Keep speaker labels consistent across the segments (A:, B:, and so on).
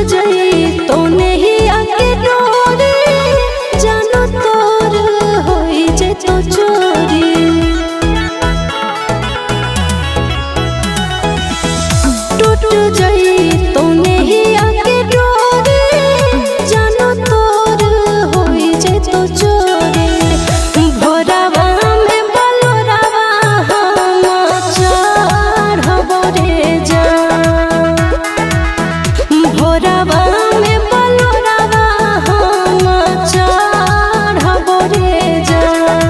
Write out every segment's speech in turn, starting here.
A: जाई तो नहीं आके डोरी जानो तोर होई जे तो चोरी। टूट जाई तो नहीं आके डोरी जानो तोर होई जे तो चोरी। भोरावा में बलोरावा हम चढ़बो रे जान। भोरावा में बलोरावा हम चढ़बो रे जान।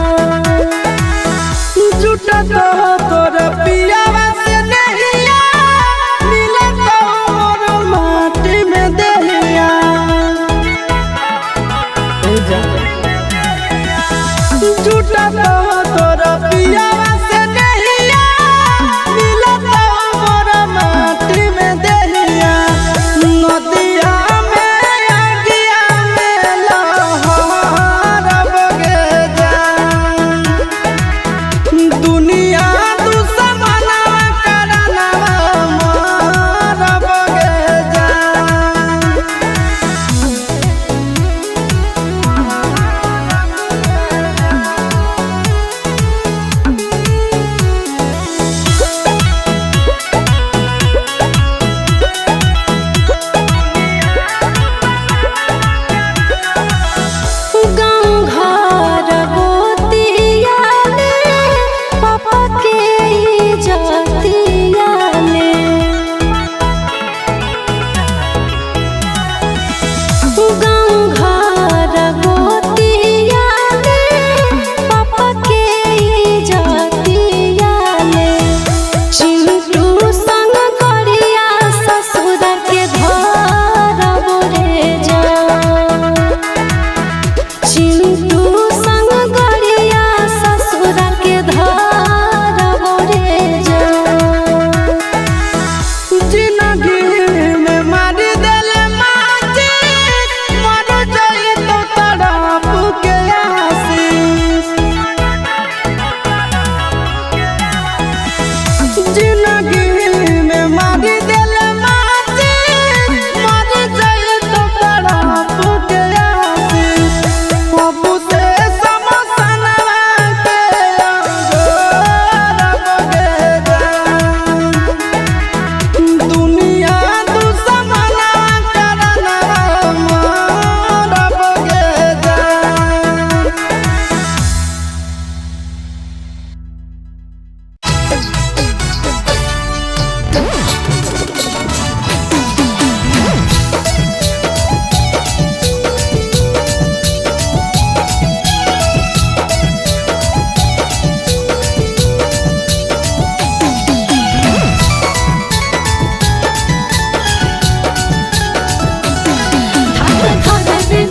B: जुटा तो तोर पियावा से नहिया मिलत मोर माटी में देहिया। जुटा तो तोर पियावा से नहिया मिलत मोर माटी में देहिया। नदिया में आगिया में लहरब गे जान। दुनिया दुश्मनवा करनवा मारब गे जान।
A: गाँव घर गोतिया ले पापा के इज्जतिया ले। गाँव घर गोतिया ले पापा के इज्जतिया ले। चिंटू संग करिया ससुर के धरब रे जान। चिंटू संग गरिया ससुर के धरब रे जान।
B: जिंदगी में मार देल माची मर जाई तो तड़प के आशीष। जिंदगी में मार देल माची मर जाई तो तड़प के आशीष। बाबू से समसनवा के अंगोरब गे जान। दुनिया दुश्मनवा करनवा मारब गे जान।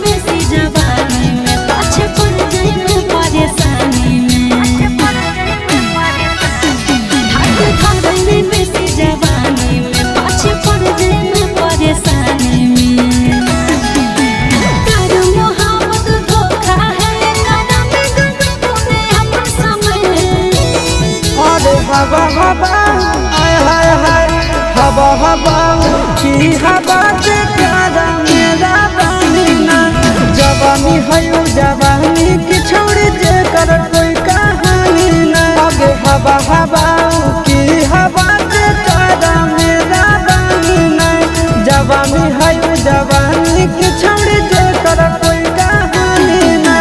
A: बेसी जवानी में पाछे पड़ जाइबे परेशानी में। ठाक खाबे बेसी जवानी में पाछे पड़ जाइबे परेशानी में। कर मोहब्बत धोखा है कदम गम तूने अपन समय।
B: अरे हवा हवा आय हाय हाय हवा हवा की हवा से प्यारा मेरा बानी ना। जवानी है उ जवानी की छोड़ जे कर कोई कहानी ना। अगे हवा हवा की हवा से प्यारा मेरा बानी ना। जवानी है उ जवानी की छोड़ जे कर कोई कहानी ना।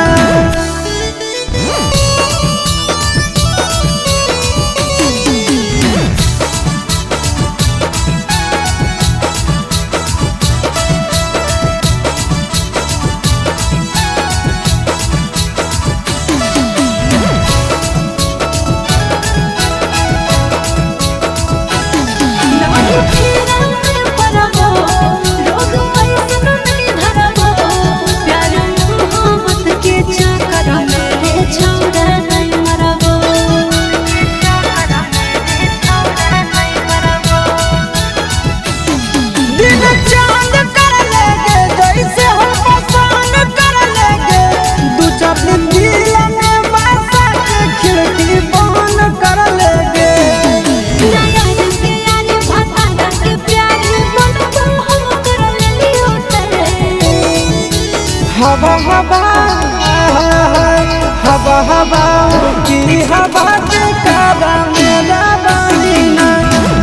B: हवा हवा हवा हवा की हवा के कारा मेरा बानी ना।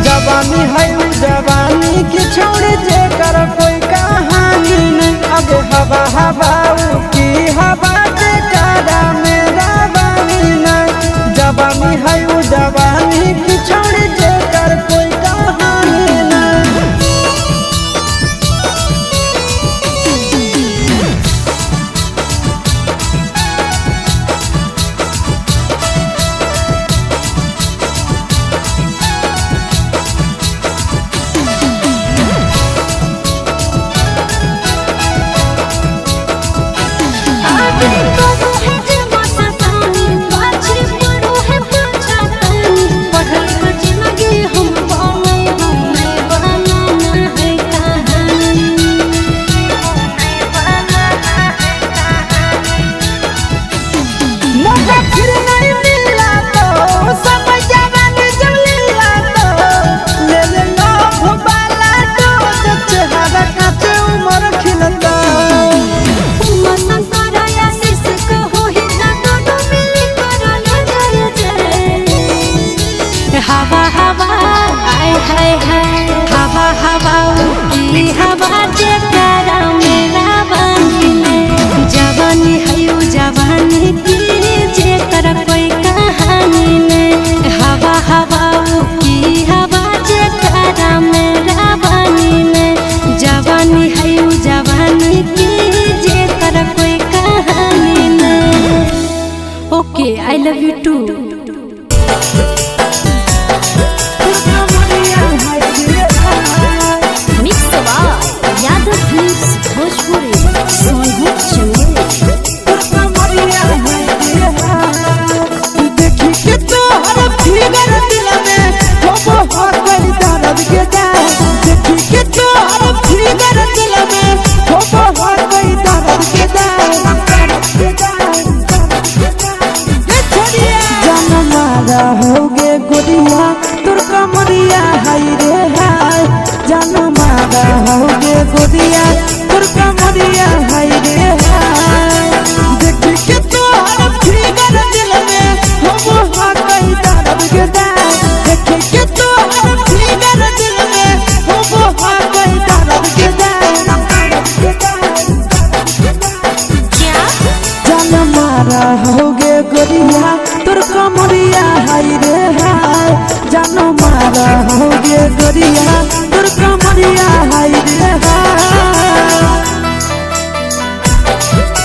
B: जवानी है उ जवानी की छोड़ जे कर कोई कहानी नहीं। अब हवा हवा की हवा के कारा मेरा बानी ना। जवानी है उ जवानी की छोड़ जे कर कोई कहानी नहीं। मौका फिर नहीं मिला तो समय जवानी जब लीला तो ले ले लाभ वाला डोज चेहरा काचे उम्र खिलता।
A: हवा हवा आय हाय हाय हवा हवा की हवा जे करा मेरा बानी ने। जवानी है उ जवानी की जे कर कोई कहानी ने। हवा हवा की हवा जे करा मेरा बानी ने। जवानी है उ जवानी की जे कर कोई कहानी ने। Okay, I love you too.
C: Mix by Yadav films Bhojpuri Sonu Chamoli.
B: देखी के तोहर फिगर दिल में हो हो कोई दर्द के जाए। देखी के तोहर फिगर दिल में हो हो कोई दर्द के जाए। जान मारा होगे गोरिया तोर कमरिया हाय रे हाय। जान मारा होगे गोरिया तोर कमरिया हाय रे हाय। देखी के तोहर फिगर दिल में हो हो कोई दर्द के जाए। देखी के तोहर फिगर दिल में हो हो कोई दर्द के जाए।
C: क्या
B: जान मारा होगे गोरिया तोर कमरिया हाय रे हाय। जान मारा होगे गोरिया तोर कमरिया हाय रे हाय।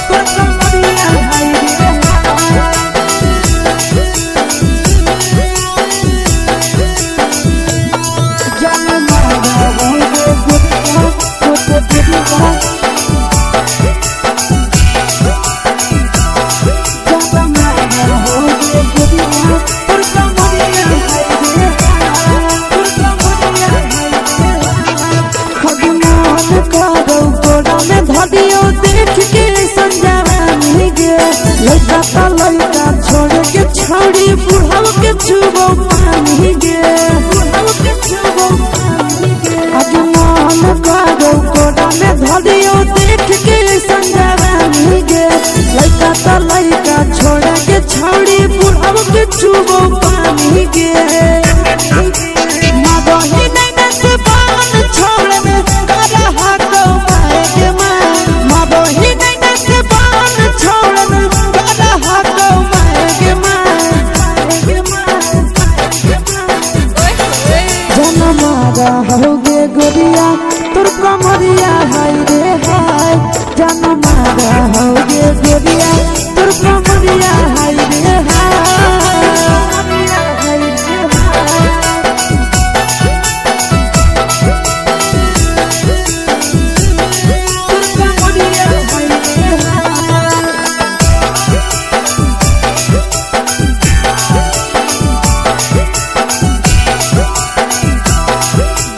B: तोर कमरिया हाय रे हाय। जान मारा होगे गोरिया तोर कमरिया देख के संजानी गे लड़का ता लड़का छोड़ के छोड़ी बुढ़ाव के छुबो पानी गे बुढ़ाव के छुबो पानी गे। आज मन करो कोड़ा में धरियो देख के संजानी गे लड़का ता लड़का छोड़ के छोड़ी बुढ़ाव के छुबो पानी गे। मादोही नैना से बान छोड़ में करा हाथों मारे के मां। मादोही नैना से बान छोड़ में करा हाथों मारे के मां। जान मारा होगे गोरिया तोर कमरिया हाय रे हाय। जान मारा होगे गोरिया तोर कमरिया हाय रे हाय। तोर कमरिया हाय रे हाय।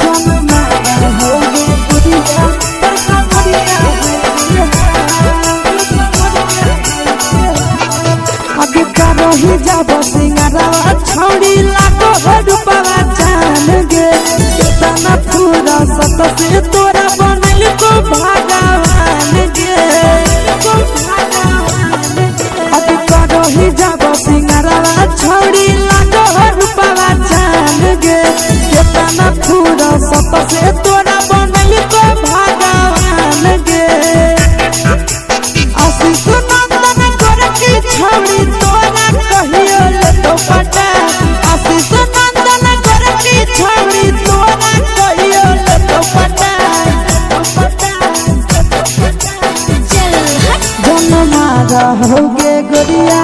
B: जान मारा होगे गोरिया तोर कमरिया हाय रे हाय। रही जाब सिंगारवा छौड़ी लागो हो रूपवा जान गे। केतना पूरा सत से तोरा बनल को भगवान गे। मारा होगे गोरिया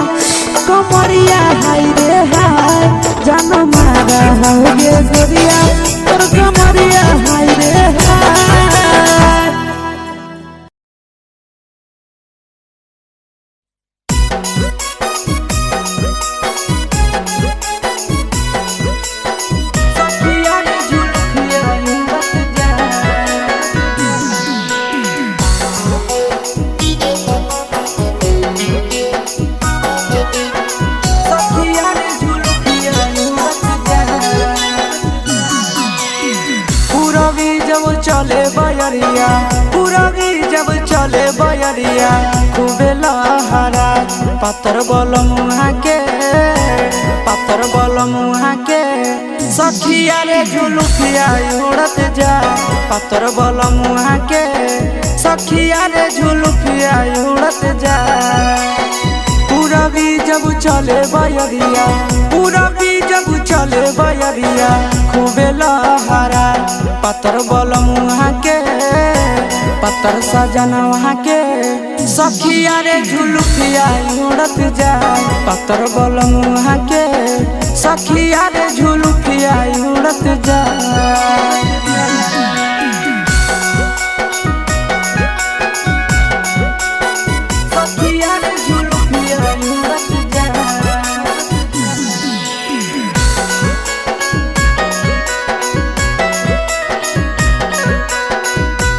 B: कमरिया हाय रे हाय, जान मारा होगे गोरिया तोर कमरिया हाय रे हाय। सखिया रे झुलुकिया उड़त जा। सखिया रे झुलुकिया उड़त जा। पूरबी जब चले बयरिया, पूरबी जब चले बयरिया, खूबे लहरा पातर बल मुहा के, पातर बल मुहा के। सखिया रे झुलुकिया उड़त जा, पातर बल मुहा के। सखिया रे झुलुकिया उड़त जा। पूरबी जब चले बयरिया, पूरबी जब चले बयरिया, खूबे लहरा पातर बल मुहा के, पतर सजन वहाँ के। सखिया रे झुलुकिया उड़त जा, पतर बल मुहा के। सखिया रे झुलुकिया उड़त जा। सखिया रे झुलुकिया उड़त जा।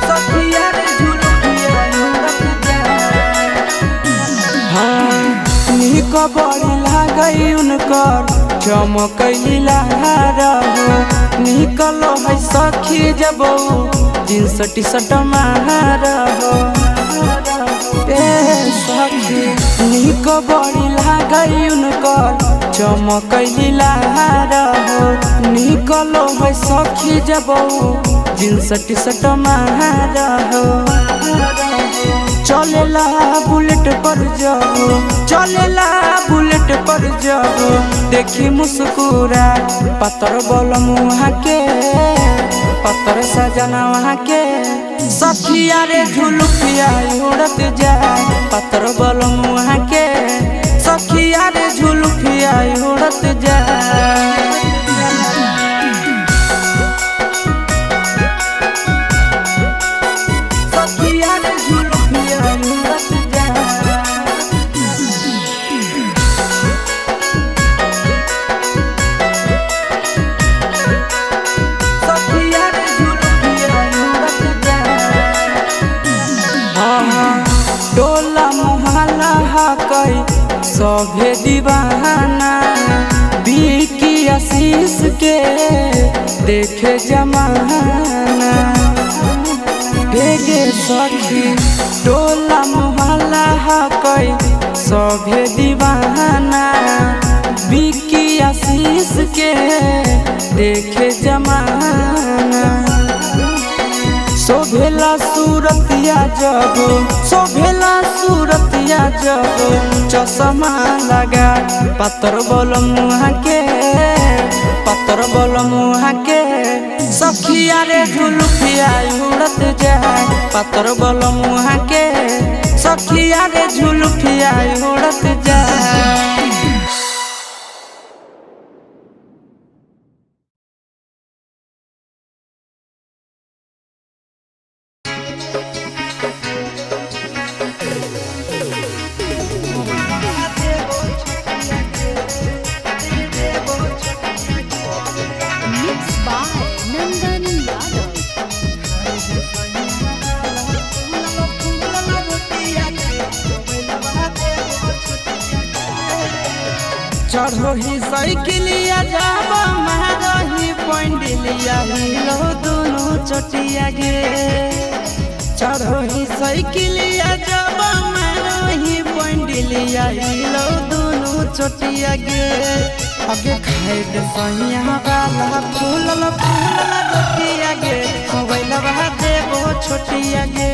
B: सखिया रे झुलुकिया उड़त जा। हाँ, नीक बड़ी लागई उनकर चमकैली लहर हो, निकलो है सखी जब जींस टी शर्ट मार हो। ए सखी नीक बड़ी लागई उनकर चमकैली लहर हो, निकलो है सखी जब जींस टी शर्ट मार हो। चलेला बुलेट पर जाओ, चलेला बुलेट पर जाओ, देखी मुस्कुरा पतर बल मुहा के, पतर सजना वहाँ के। सखिया रे झुलुकिया उड़त जा, पतर बल मुहा के। सखिया रे झुलुकिया उड़त जा। सखिया रे झुलुकिया उड़त जा। सखिया रे झुलुकिया उड़त जा। हाँ, टोला मोहल्ला हकई सभे दीवाना, बिकी आशीष के देखे जमाना। भेगे सखी टोला मोहल्ला हकई सभे दीवाना, बिकी आशीष के देखे जमाना। शोभेला सूरतिया जब, शोभेला सूरतिया जब चश्मा लगा, पतर बल मुहा के, पतर बल मुहा के। सखिया रे झुलुकिया उड़त जा, पतर बल मुहा के। सखिया रे झुलुकिया उड़त जा।
C: Mix by Nandan Yadav.
B: चढ़ोही साइकिलिया जाब महारही पंडिलिया हिलो दुनु चटिया गे। चढ़ोही साइकिलिया जाब महारही पंडिलिया हिलो दुनु चटिया गे। अगे खाए दे सैया वाला फूलल फूलल रोटिया गे, मोबाइलवा देबो छोटिया गे।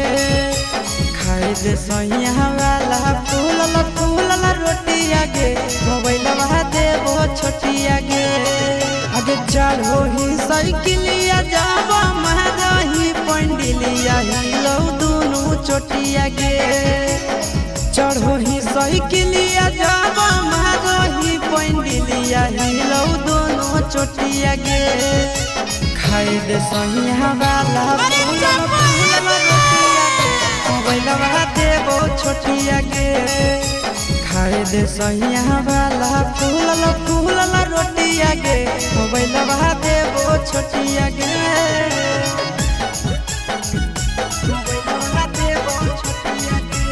B: खाए दे सैया वाला फूलल फूलल रोटिया गे, मोबाइलवा देबो छोटिया गे। आगे चढ़ो ही साइकिलिया जाब महारही पंडिलिया हिलो दुनु चोटिया गे। चढ़ो ही साइकिलिया जाब मारो ही पैंडिलिया हिलौ दोनों चोटिया गे। खाई दे सहिया वाला फूलल फूलल रोटिया गे, मोबाइलवा देबो छोटिया गे। खाई दे सहिया वाला फूलल फूलल रोटिया गे, मोबाइलवा देबो छोटिया गे। मोबाइलवा देबो छोटिया गे,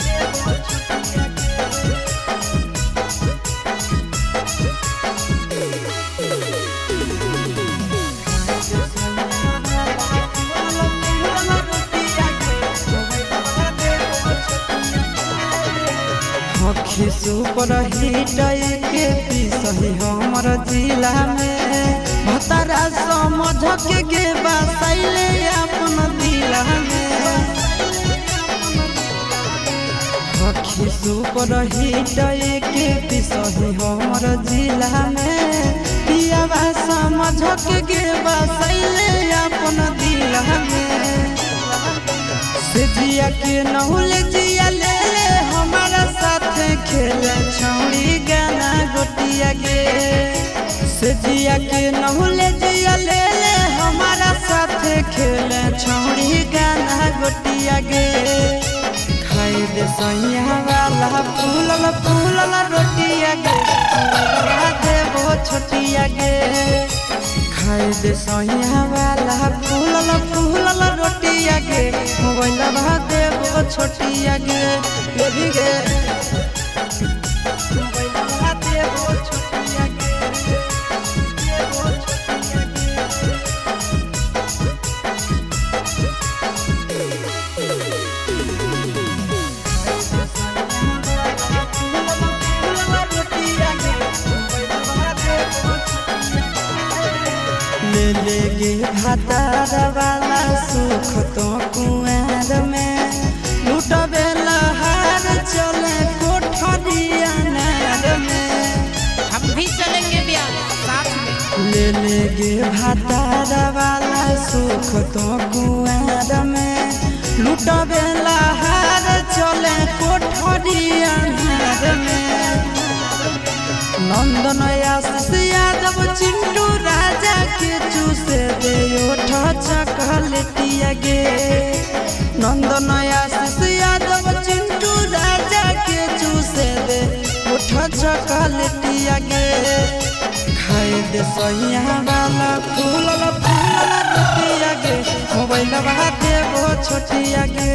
B: देबो छोटिया गे। हखी सुपर हिट के पीसही हमर जिला में, भतारा समझ के गे बसैले अपन दिला में। हखी सुपर हिट के पीसही हमर जिला में, पियावा समझ के गे बसैले अपन दिला में। से जिया के नहुल जिया ले ले हमारा साथ खेले छौड़ी गाना गोटिया गे। से जिया के नहुल जिया ले ले हमारा साथ खेले छौड़ी गाना गोटिया गे। खाई दे सैया वाला फूलल फूलल रोटिया गे, मोबाइलवा देबो छोटिया गे। खाई दे सैया वाला फूलल फूलल रोटिया गे, मोबाइलवा देबो छोटिया गे। लेबी गे मोबाइलवा देबो छोटिया गे, देबो छोटिया गे। ले ले गे भातार वाला सुख तो कुआर में, लुटबे लहार चले कोठरिया नार में।
D: हम भी चलेंगे ब्याह साथ में।
B: ले ले गे भातार वाला सुख तो कुआर में, लुटबे लहार चले कोठरिया नार में। नंदन आशीष यादव चिंटू राजा के चूसे दे ओठ चकलेटिया गे। नंदन आशीष यादव चिंटू राजा के चूसे दे ओठ चकलेटिया गे। खाई दे सैया वाला फूलल फूलल रोटिया गे, मोबाइलवा देबो छोटिया गे।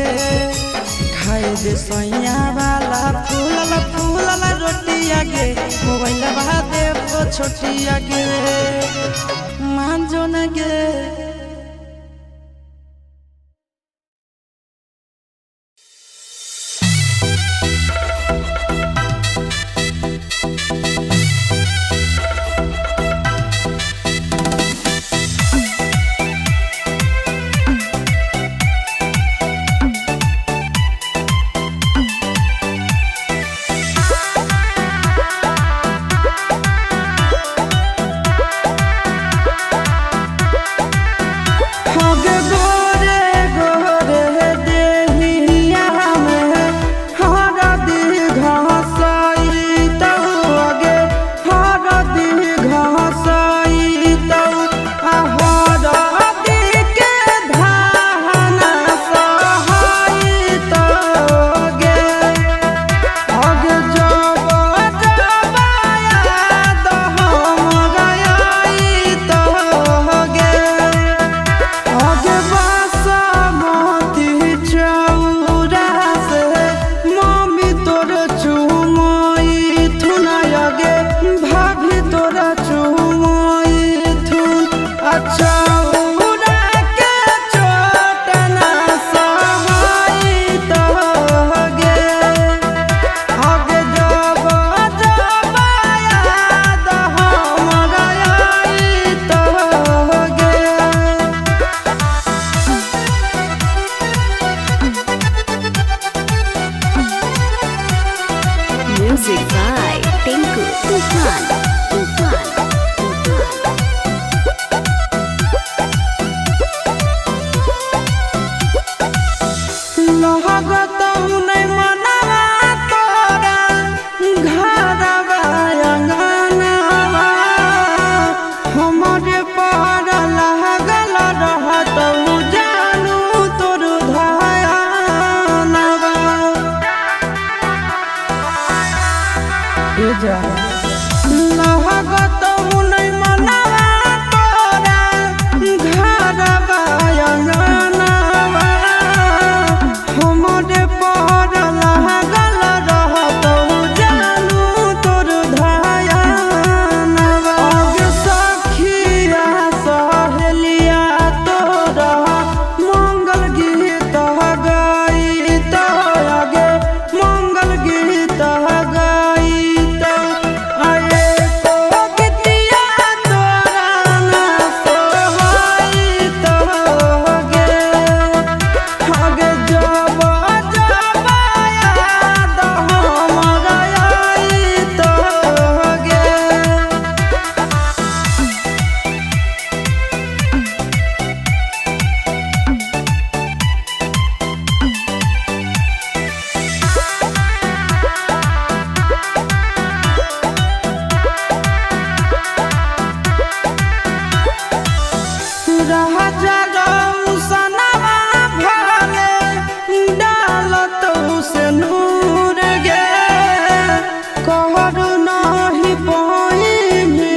B: खाई दे सैया वाला फूलल फूलल रोटिया गे, मोबाइलवा देबो छोटिया गे। मान जो न गे।
C: Music by Tinku Tufan. Tufan. Tufan.
B: लहगतौ नै मन जा लागत मुनै मनवा तोरा घरवा अंगनवा हमरे पर लागल रहतौ जानू तोर धायनवा। अग सखिया सहेलिया तोरा मंगल गीत गाइत आगे मंगल गीत गाइत आए तो गीतिया तोरा ना सोहाइत गे। आगे जब जब याद हमरा आइत गे। राजा रौसनवा भले डालत से नूर गे कहर नाही पाइबी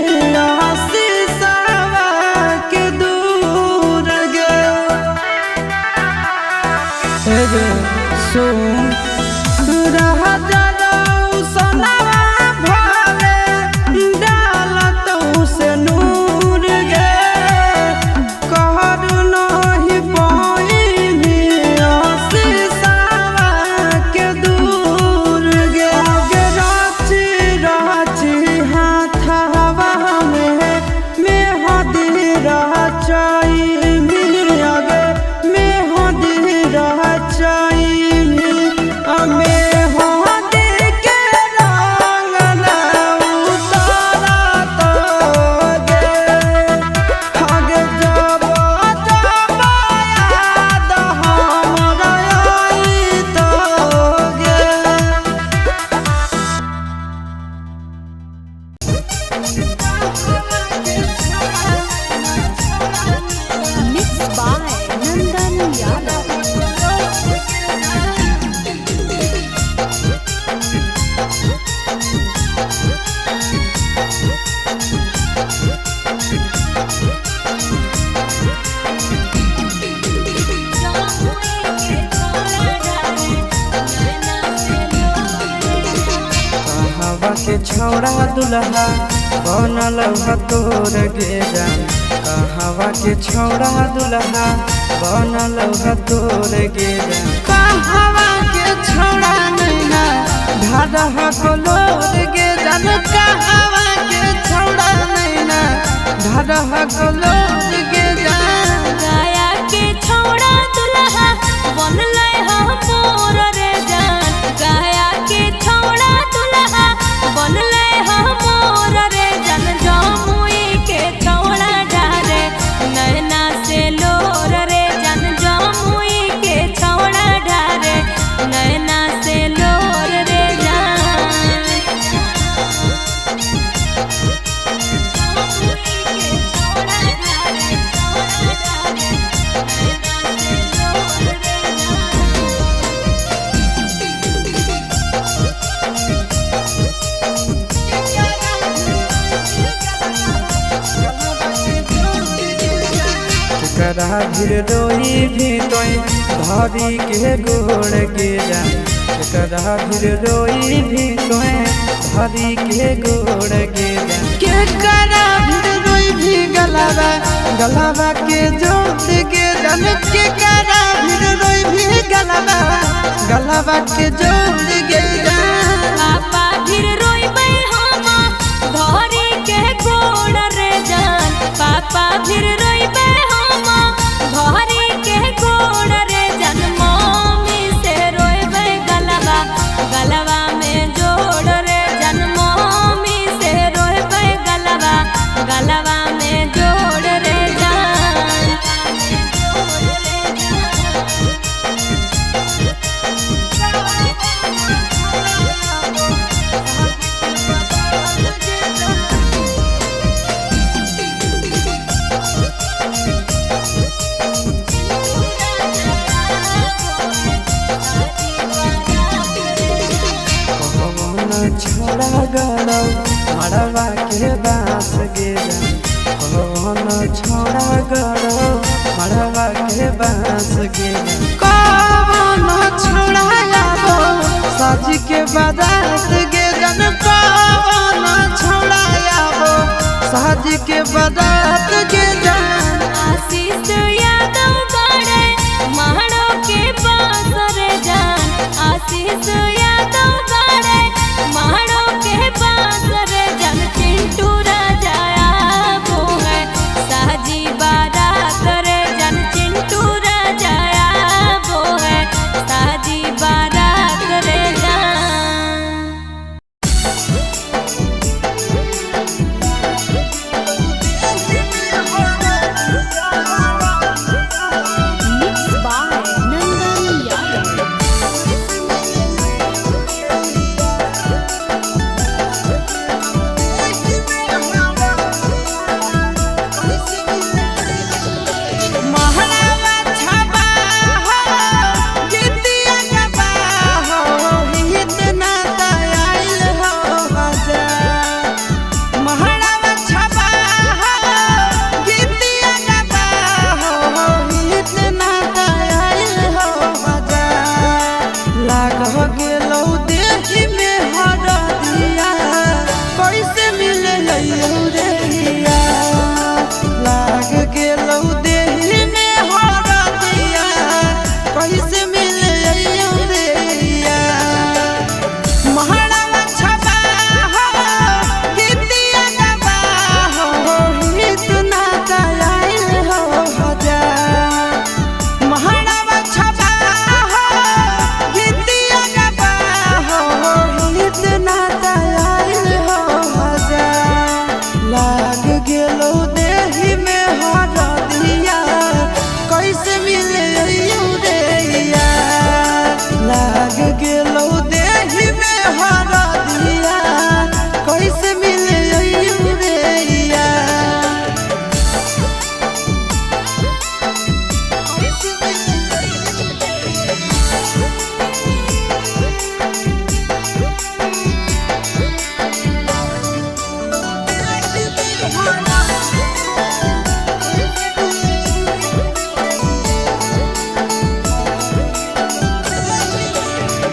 B: आशीषवा के दूर गे। हे गे सुन राजा रौसनवा भले डालत से नूर गे कहर नाही पाइबी आशीषवा के दूर गे। आगे राची राची हाथवा में मेहदी रचाइबी आगे मेहदी रचाइबी मेहदी के रंग ना उतारत गे। आगे जब जब याद हमरा आइत गे।
C: Mixed by Nandan Yadav.
B: कहवा के छौड़ा दुल्हा बनल ह तोर गे जान कहवा के छौड़ा दुल्हा बनल ह तोर गे जान कहवा के छौड़ा नैना ढाढह कलोर गे जान कहवा के छौड़ा नैना ढाढह कलोर गे जान।
A: गाया के छौड़ा दुल्हा बनलै हम मोर रे जान गाया के छौड़ा दुल्हा बनलै हम मोर रे जान जमुई के छौड़ा डारे नैना से लोर रे जान जमुई के छौड़ा डारे नैना से लोर रे जान।
B: केकरा भीर रोई भी तोय धरी के गोड़ के जान केकरा भीर रोई भी तोय धरी के गोड़ के जान केकरा भीर रोई भी गलावा गलावा के जोड़ के जान केकरा भीर रोई भी गलावा गलावा के जोड़ के जान।
A: पापा फिर रोइबै हम धरी के गोड़ रे जान पापा फिर रोइबै हम धरी के गोड़ रे जान मम्मी से रोइबै गलबा गलबा में जोड़ रे जान मम्मी से रोइबै गलबा गलबा में जोड़ रे जान।
B: गड़ौ मड़वा के बांस गे कौन छोड़ा गड़ौ मड़वा के बांस गे कौन छोड़ा आबो साज के बारात गे जन कौन छोड़ा आबो साज के बारात गे जन।
A: आशीष यादव गड़े महाड़ो के पास रे जान। आशीष यादव गड़े महाड़ो के पास रे जान। चिंटू राजा आबो है साजी बारात रे जान। चिंटू राजा आबो है साजी बारात रे जान।
C: Mixed by Nandan Yadav.
B: महरावा छाबा हो गीतिया गबा हो हित नाता आइल हो हजार। महरावा छाबा हो गीतिया गबा हो हित नाता आइल हो हजार। लाग गेलौ देहि में हरदिया कैसे मिले लइयौ रे हिया। लाग गेलौ देहि में हरदिया कैसे मिले लइयौ रे हिया। महरावा छबा हो गीतिया गबा हो हित नाता आइल हो हजार। महरावा छबा हो गीतिया गबा हो हित नाता आइल हो हजार। लाग गेलौ देहि में हरदिया कैसे मिले अइयौ रे हिया। लाग गेलौ देहि में हरदिया कैसे मिले अइयौ रे हिया।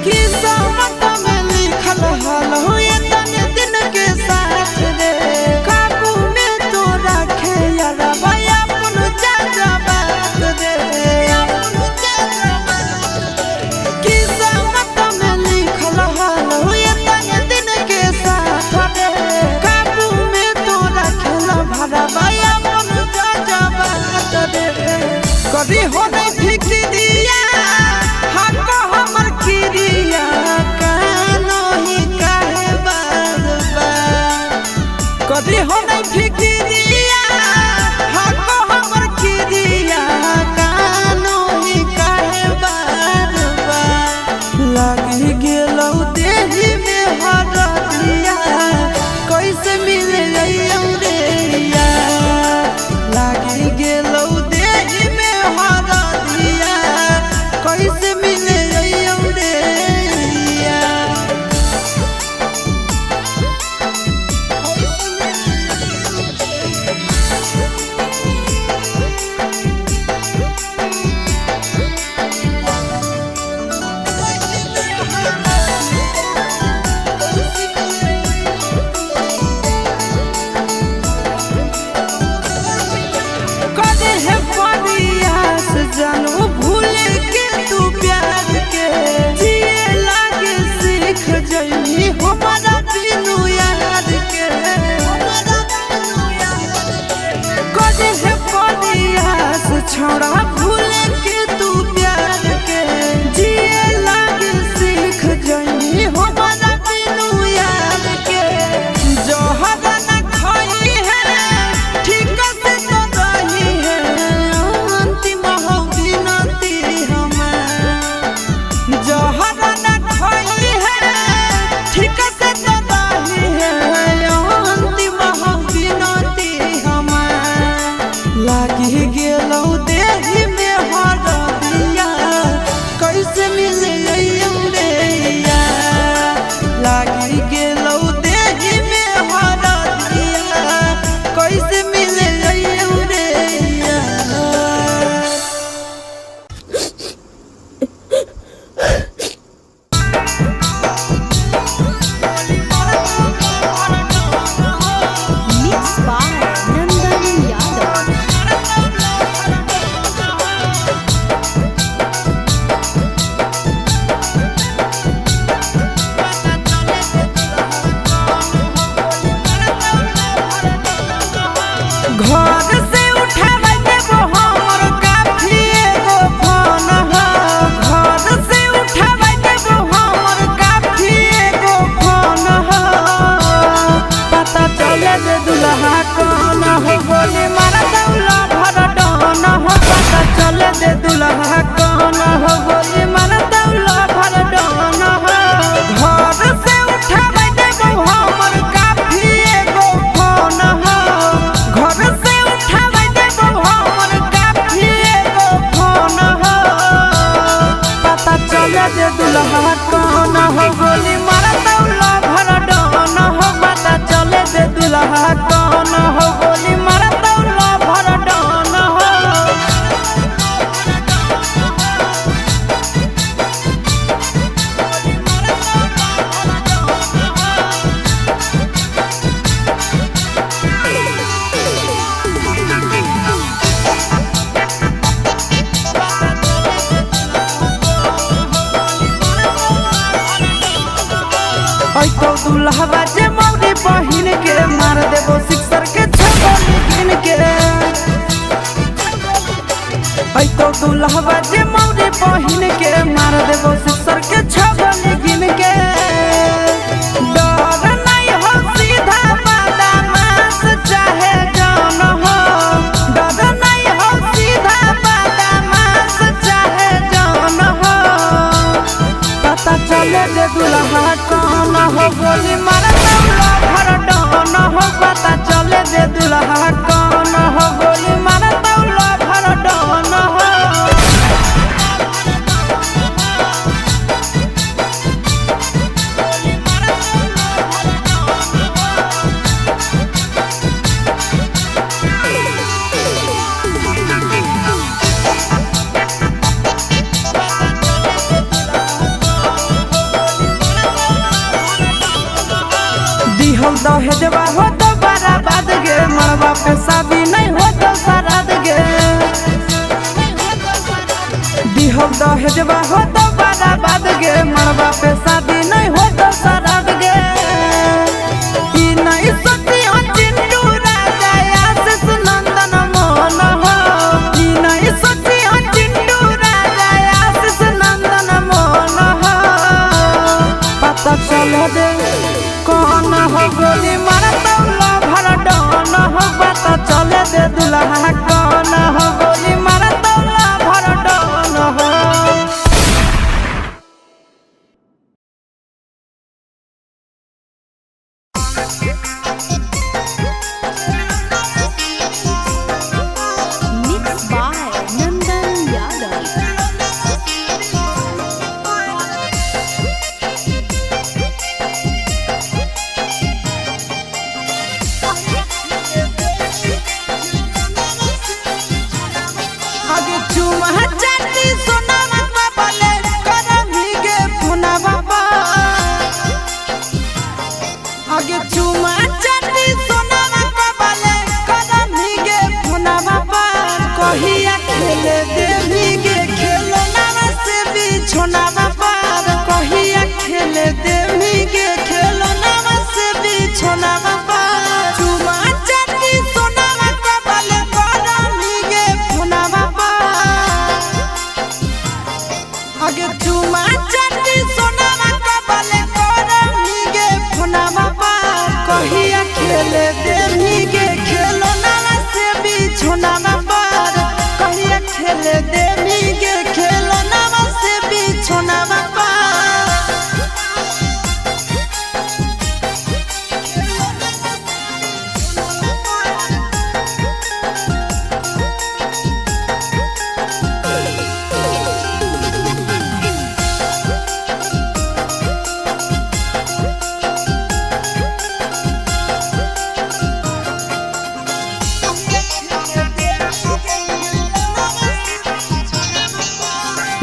B: किस्मत में लिखल हल एतने दिन के साथ रे काबू में तो रखे यारबा अपन चाचा बात रे। किस्मत में लिखल हल एतने दिन के साथ रे काबू में तो रखे भरबा अपन चाचा बात रे। कभी हो नहीं फिक्रिया हक हमर किरिया कानो ही काहे बार बार। कभी हो नहीं फिक्रिया हक हमर किरिया कानो ही काहे बार बार। लागी गेलौ देहि में हरदिया कैसे मिले अइयौ रे हिया। लागी गेलौ देहि में हरदिया कैसे मिले अइयौ रे हिया। करे है प्रयास जानू भूल के तू प्यार के जिए लागे सीख जइनी हमारा बिनु यार के। करे है प्रयास छोड़ा भूल के तू प्यार के जिए लागे सीख जइनी हमारा बिनु यार के। जहर न खाई है ठीक से तो रही है अंतिम हो विनती हमार। जहर न खाई है ठीक से तो रही है अंतिम हो विनती हमार। लागी गेलौ देहि में हरदिया कैसे मिले अइयौ रे हिया। लागी गेलौ देहि चले दे दुल्हा कौन हो गोली मारता भर डन हो पता चले दे दुल्हा कौन हो गोली मारता भर डन हो। ऐ तो दुल्हवा जे मौरी बहिन के मार देबो सिक्सर के छगोली गिन के। ऐ तो दुल्हवा जे मौरी बहिन के मार देबो सिक्सर के छगोली गिन के। डर नहीं हो सीधा बदमाश चाहे जौन हो, डर नहीं हो सीधा बदमाश चाहे जौन हो। पता चले जे दुल्हा कौन हो गोली मारता भर डन हो पता चले जे दुल्हा कौन हो गोली मारता भर डन हो। दिहल दहेजवा हो तो बराबाद गे मरवा पे शादी नहीं हो तो सराद गे। दिहल दहेजवा हो तो बराबाद गे मरवा पे शादी नहीं हो तो सराद गे। ई नहीं सोची हो चिंटू राजा आशीष नंदन मोहन हो, ई नहीं सोची हो चिंटू राजा आशीष नंदन मोहन हो। पता चल दे कौन हो गोली मारता भर डन हो पता चले दे दुल्हा कौन हो गोली मारता भर डन हो।
C: Mix by Nandan Yadav.
B: आगे चुमा चाटी सोनावा बाबले करमी गे पुना बाबा। आगे चुमा चाटी सोनावा बाबले करमी गे पुना बाबा। कहिया खेले देवी गे खेलनावा से बिछोना बाबा। कहिया खेले देवी गे खेलनावा से बिछोना बाबा। चुमा चाटी सोनावा बाबले करमी गे पुना बाबा। आगे चुमा चाटी सोनावा कबले करमी गे फोना बाबा। कहिया खेले देवी गे खेलनावा से बिछोना बाबा। कहिया खेले देवी गे खेलनावा से बिछोना बाबा।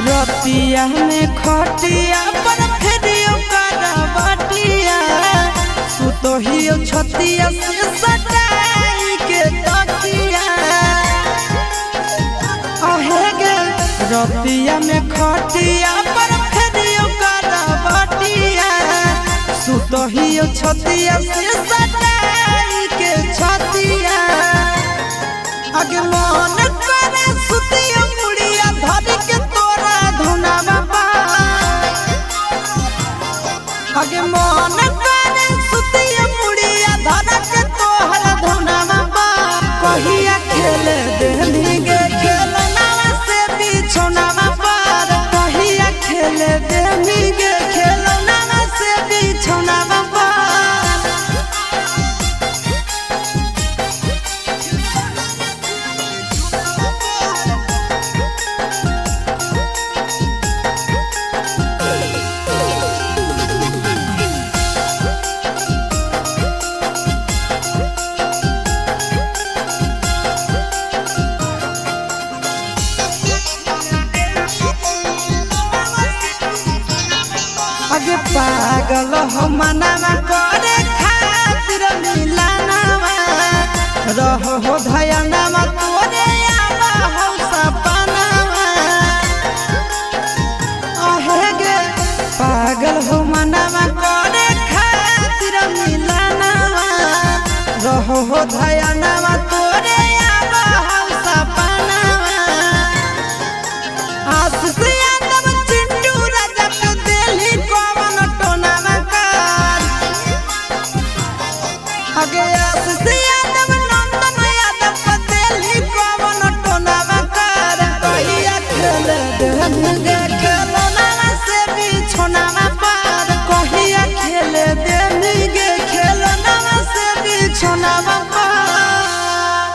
B: रतिया में खटिया पर फेरियो करवटिया सुतोहियो छतिया से सटाई के तकिया। अहे गे रतिया में खटिया पर फेरियो करवटिया सुतोहियो छतिया से सटाई के छतिया। आगे मन करे सुतियो मुड़िया धर के तोरा धुना बाबा। आगे मन करे सुतियो मुड़िया धर के तोहरा धुना बाबा। कहिया खेले देवी गे खेलनावा से बिछोना बाबा। कहिया खेले देवी गे खेलनावा से बिछोना बाबा। पागल हो मनावा करे खातिर मिलानावा रहो हो धयनावा तोरे आवा हो सपनावा। आहे गे पागल हो मनावा करे खातिर मिलानावा रहो हो धयनावा तोरे आवा हो सपनावा। आशीष यादव चिंटू राजा के देली कवन टोनावा कार। अगे आशीष यादव नंदन यादव के देली कवन टोनावा कार। कहिया खेल देन गे खेलनावा से बिछोनावा पार। कहिया खेल देन गे खेलनावा से बिछोनावा पार।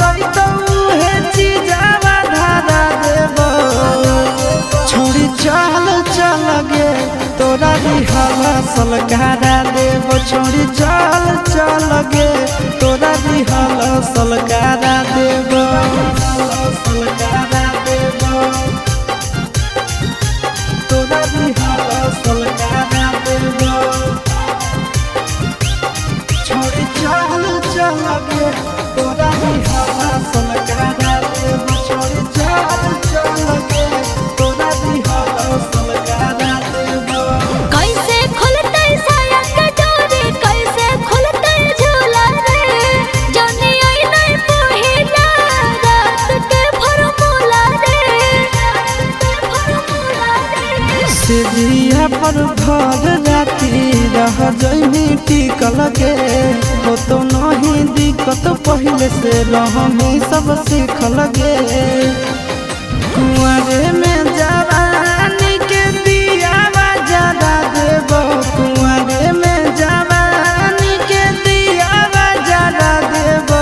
B: धरई तो उहे चीजावा धरा देबो। छोड़ी चल चल गे तोरा रिहल सलकारा देबो। छोड़ी चल चल गे तोरा रिहल सलकारा देबो। सलकारा देबो तोरा रिहल सलकारा देबो। छोड़ी चल चल गे तोरा रिहल सलकारा देबो। छोड़ी चल चल गे तोरा रिहल सलकारा देबो।
A: कैसे खुलतै साया के डोरी, कैसे खुलतै झूला रे, जानी आई नहीं पहिला रात के फॉर्मूला रे, रात के फॉर्मूला रे।
B: सिजिया पर भर राती रह जइमी टिकल गे, हो तो नहीं दिक्कत पहले से रहमी सब सीखल गे। कुंवरे में जवानी के दियावा जरा देबो। कुंवरे में जवानी के दियावा जरा देबो।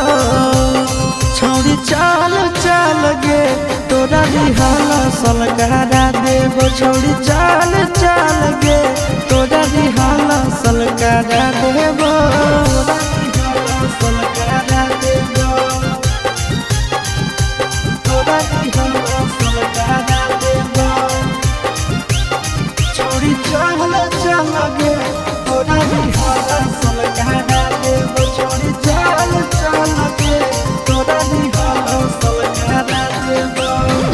B: छौड़ी चल चल गे तोरा रिहल सलकारा देबो। छौड़ी चल चल गे तोरा रिहल सलकारा देबो। सलकारा देबो तोरा रिहल सलकारा देबो। छौड़ी चल चल गे तोरा रिहल सलकारा देबो। छौड़ी चल चल गे तोरा रिहल सलकारा देबो।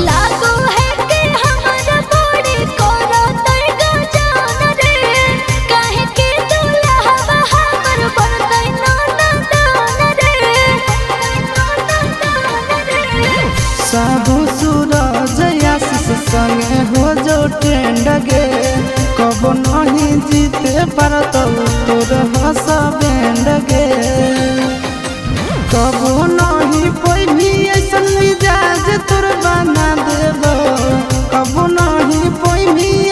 A: लागो है कि हमर बॉडी करतै गजान रे, काहे कि दुल्हवा हमर बनतै नाना दान रे, नाना दान रे।
B: साबु सूरज आशीष संगे हो जो ट्रेंड गे, कबो नहीं जीते पारतौ तोर हस बैंड गे। कबो नहीं पैभी ऐसन मिजाज तोर बना देबो। कबो नहीं पैभी